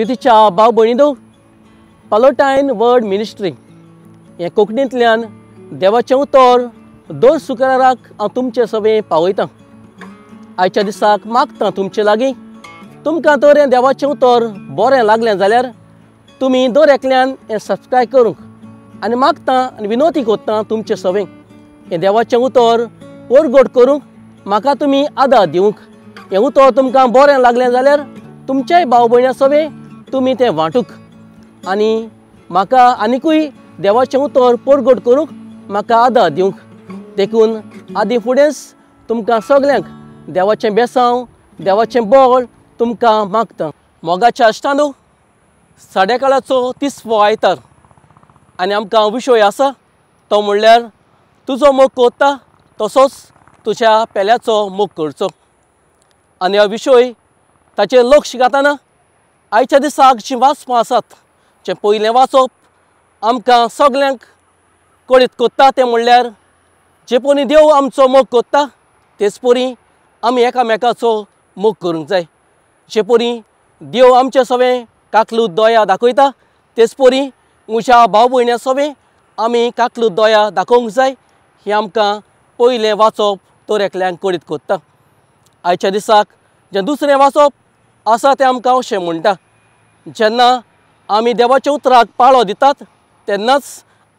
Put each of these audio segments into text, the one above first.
प्रितीच्या भाव भयणींनो, पालोटायन word ministry हें कोंकणींतल्यान देवाचें उतर दर शुक्राराक हांव तुमचे सवें पावयतां। आयच्या दिसाक मागता तुमचे लागीं, तुमकां तर हें देवाचें उतर बरें लागलें जाल्यार तुमी दर एकल्यान हें सबस्क्रायब करूंक आनी मागता आनी विनवती करता तुमचे सवें हें देवाचें उतर परगट करूंक म्हाका तुमी आदार दिवंक। हें उतर तुमकां बरें लागलें जाल्यार तुमच्याय भाव भयण्यां सवें तुमी तें वांटूंक आनी म्हाका आनिकूय देवाचें उतर परगट करूंक म्हाका आदार दिवंक। देखून आदी फुडेंच तुमकां सगल्यांक देवाचें बेसांव, देवाचें बळ तुमकां मागता। मोगाच्या इश्टांनो, साडेकाळाचो तिसवो आयतार आनी आमकां विशय आसा तो म्हणल्यार तुजो मोग करता तसोच तुज्या पेल्याचो मोग करचो। आनी हो विशय ताचेर लक्ष घालतना आयच्या दिसाक जीं वाचपां आसात, जें पयलें वाचप आमकां सगल्यांक कळीत करता तें म्हणल्यार जे परी देव आमचो मोग करता तेच परी आमी एकामेकाचो मोग करूंक जाय। जे परी देव आमचे सवें काकलूत दया दाखयता तेच परी म्हज्या भाव भयण्यां सवें आमी काकलूत दया दाखोवंक जाय। हें आमकां पयलें वाचप तर एकल्यांक कळीत करता। आयच्या दिसाक जें दुसरें वाचप आसा तें आमकां अशें म्हणटा, जेन्ना आमी देवाच्या उतराक पाळो दितात तेन्नाच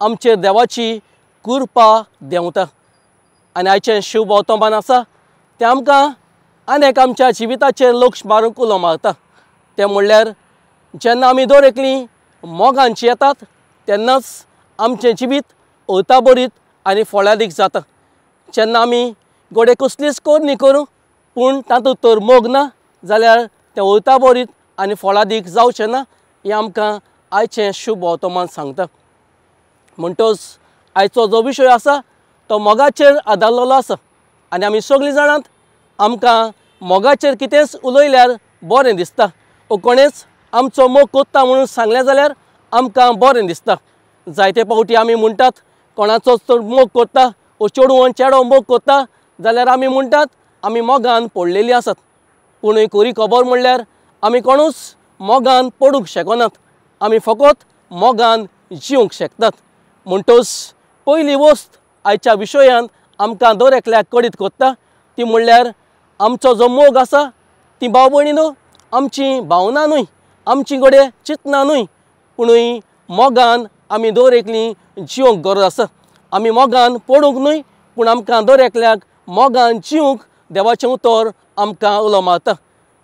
आमचेर देवाची कृपा देंवता। आनी आयचें शिव भोंवतमान आसा तें आमकां आनी आमच्या जिविताचेर लक्ष मारूंक उलो मारता। तें म्हणल्यार जेन्ना आमी दर एकलीं मोगान जियेतात तेन्नाच आमचें जिवीत अर्थाभरीत आनी फळादीक जाता। जेन्ना आमी घडये कसलीच करणी करूं पूण तातूंत तर मोग ना जाल्यार तें अर्थाभरीत आनी फळादीक जावचें ना, हें आमकां आयचें शुभ वर्तमान सांगता। म्हणटच आयचो जो विशय आसा तो मोगाचेर आदारलेलो आसा आनी आमी सगळीं जाणांत आमकां मोगाचेर कितेंच उलयल्यार बरें दिसता, ओ कोणेच आमचो मोग करता म्हणून सांगलें जाल्यार आमकां बरें दिसता। जायते फावटी आमी म्हणटात कोणाचोच तर मोग करता ओ चेडूं चेडो मोग करता जाल्यार आमी म्हणटात आमी मोगान पडलेलीं आसात। पूण खरी खबर म्हणल्यार आमी कोणूच मोगान पडूंक शकनात, आमी फकत मोगान जिवंक शकतात। म्हणटच पयली वस्त आयच्या विशयांत आमकां दर एकल्याक कळीत करता ती म्हणल्यार आमचो जो मोग आसा ती भाव भयणीनो आमची भावना न्हय, आमची घडये चिंतनां न्हय, पुणूय मोगान आमी दर एकलीं जिवंक गरज आसा। आमी मोगान पडूंक न्हय पूण आमकां दर एकल्याक मोगान जिवंक देवाचें उतर आमकां उलो मारता।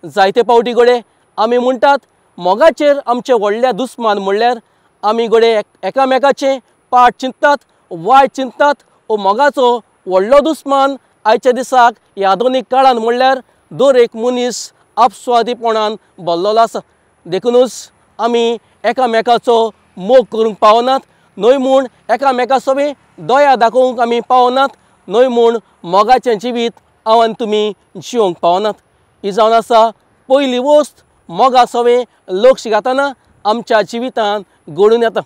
जायते फावटी घडये आमी म्हणटात मोगाचेर आमचे व्हडल्या दुस्मान म्हणल्यार आमी घडये एकामेकाचें पाठ चिंततात, वायट चिंततात। ओ मोगाचो व्हडलो दुस्मान आयच्या दिसाक ह्या आधुनीक काळान म्हणल्यार दर एक मनीस आपस्वादीपणान भरलेलो आसा। देखुनूच आमी एकामेकाचो मोग करूंक पावनात, न्हय म्हूण एकामेका सवें दया दाखोवंक आमी पावनात, न्हय म्हूण मोगाचें जिवीत हांव आनी तुमी जिवंक पावनात। ही जावन आसा पयली वस्त मोगा सवें लक्ष घालतना आमच्या जिवितांत घडून येता।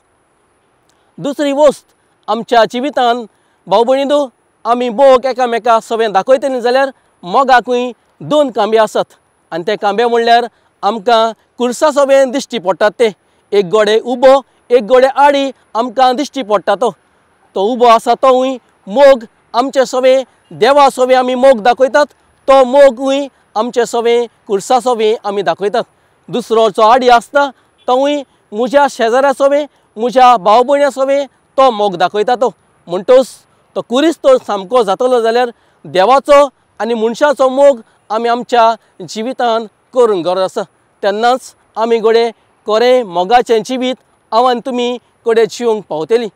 दुसरी वस्त आमच्या जिवितांत भाव भयणींनो, आमी मोग एकामेका सवें दाखयतलीं जाल्यार मोगाकूय दोन कांबे आसात आनी ते कांबे म्हणल्यार आमकां कुर्सा सवें दिश्टी पडटात। ते एक गोडे उबो एक गोडे आडी आमकां दिश्टी पडटा। तो तो उबो आसा तोवूय मोग आमचे सवें देवा सवें आमी मोग दाखयतात, तो मोगूय आमचे सवें कुर्सा सवें आमी दाखयतात। दुसरो जो आडी आसता तोवूय म्हज्या शेजाऱ्या सवें म्हज्या भाव भयण्यां सवें तो मोग दाखयता। तो म्हणटच तो कुरीस तो सामको जातलो जाल्यार देवाचो आनी मनशाचो मोग आमी आमच्या जिवितांत करूंक गरज आसा। तेन्नाच आमी घडये खरें मोगाचें जिवीत हांव आनी तुमी घडये जिवंक पावतलीं।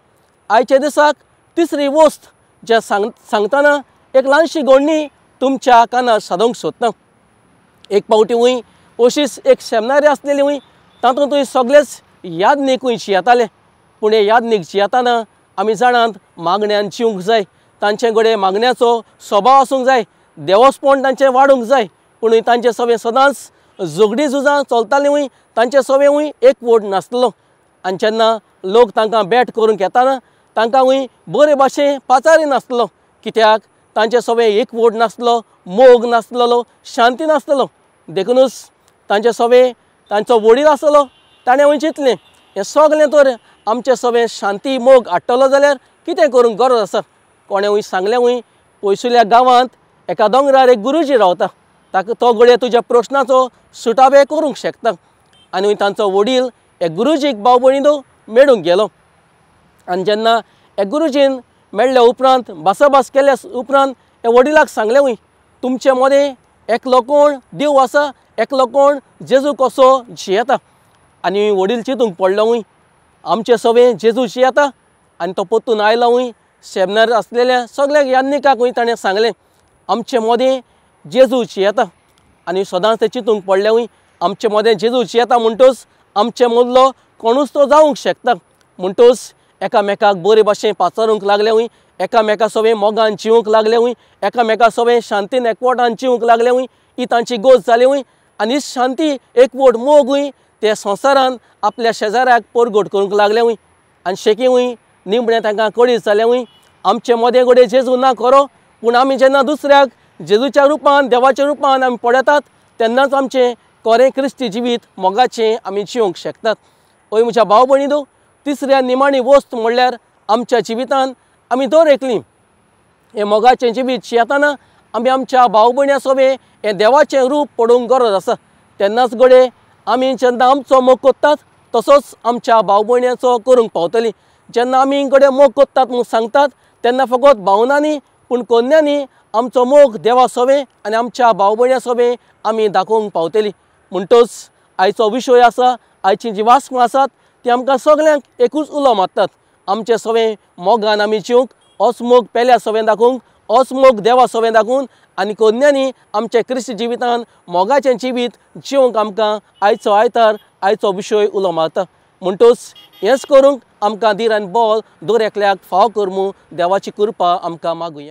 आयच्या दिसाक तिसरी वस्त जे सांगतना एक ल्हानशी घडणी तुमच्या कानार सादोवंक सोदता। एक फावटी वंय अशीच एक सेमिनारी आसलेली वंय, तातूंत सगळेच यादनीकूय जियेताले। पूण हे यादनीक जियेतना आमी जाणांत मागण्यान जिवंक जाय, तांचे घडये मागण्याचो स्वभाव आसूंक जाय, देवस्पण तांचें वाडूंक जाय। पूण तांचे सवें सदांच झगडीं झुजां चलतालीं वंय, तांचे सवें वंय एकवट नासलो। आनी जेन्ना लोक तांकां भेट करूंक येताना तांकां वंय बरे भाशेन पाचारी नासलो, कित्याक तांचे सवें एकवट नासलो, मोग नासलेलो, शांती नासलेलो। देखुनूच तांचे सवें तांचो वडील आसलो ताणें वंय चिंतलें हें सगळें तर आमचें सगळें शांती मोग हाडटलो जाल्यार कितें करूंक गरज आसा। कोणें वंय सांगलें वंय पयसुल्या गांवांत एका दोंगरार एक गुरुजी रावता, ताका तो घडये तुज्या प्रश्नाचो सुटावे करूंक शकता। आनी तांचो वडील एक गुरुजीक भाव भयणीनो मेळूंक गेलो आनी जेन्ना एक गुरुजीन मेळ्ळ्या उपरांत भासाभास केल्या उपरांत ह्या वडिलाक सांगलें वंय तुमचे मदें एकलो कोण देव आसा, एकलो कोण जेजू कसो जियेता। आनी वडील चिंतूंक पडलो वंय आमचे सगळें जेजू जियेता। आनी तो परतून आयलो वंय सेमिनार आसलेल्या सगळ्या याज्ञिकाक वंय ताणें सांगलें आमचे मदें जेजू जियेता। आनी सदांच ते चिंतूंक पडलें वंय आमचे मदें जेजू जियेता म्हणटच आमचे मदलो कोणूच तो जावंक शकता। म्हणटच एकामेकाक बरे भाशेन पाचारूंक लागले वंय, एकामेका सगळें मोगान जिवंक लागले वंय, एकामेका सगळें शांतीन एकवटान जिवंक लागले वंय। ही तांची गोश्ट जाली वंय आनी ही शांती एकवट मोग वंय ते संवसारान आपल्या शेजाऱ्याक परगट करूंक लागले वंय। आनी शेकी वंय निमणें तांकां कळीत जालें वंय आमचे मदें घडये जेजू ना खरो, पूण आमी जेन्ना दुसऱ्याक जेजूच्या रुपान देवाच्या रुपान आमी पळयतात तेन्नाच आमचें खरें क्रिस्ती जिवीत मोगाचें आमी जिवंक शकतात। हय म्हज्या भाव भयणीनो, तिसऱ्या निमाणी वस्त म्हणल्यार आमच्या जिवितान आमी दर एकली हें मोगाचें जिवीत जियेतना आमी आमच्या भाव भयण्यां सोबें हें देवाचें रूप पडोवंक गरज आसा। तेन्नाच घडये आमी जेन्ना आमचो मोग करतात तसोच आमच्या भाव भयण्यांचो करूंक पावतली। जेन्ना आमी घडये मोग करतात म्हूण सांगतात तेन्ना फकत भावनांनी पूण कोन्यांनी आमचो मोग देवा सोबें आनी आमच्या भाव भयण्यां सोबें आमी दाखोवंक पावतली। म्हणटच आयचो विशय आसा, आयची जी वाचमां आसात ती आमकां सगळ्यांक एकूच उलो मारतात, आमचे सगळें मोगान आमी जिवंक, होच मोग पेल्या सगळें दाखोवंक, होच मोग देवा सगळें दाखोवन आनी कोन्यांनी आमच्या क्रिस्ती जिवितान मोगाचें जिवीत जिवंक आमकां आयचो आयतार आयचो विशय उलो मारता। म्हणटच हेंच करूंक आमकां धीर आनी बळ दर एकल्याक फाव कर म्हूण देवाची कृपा आमकां मागुया।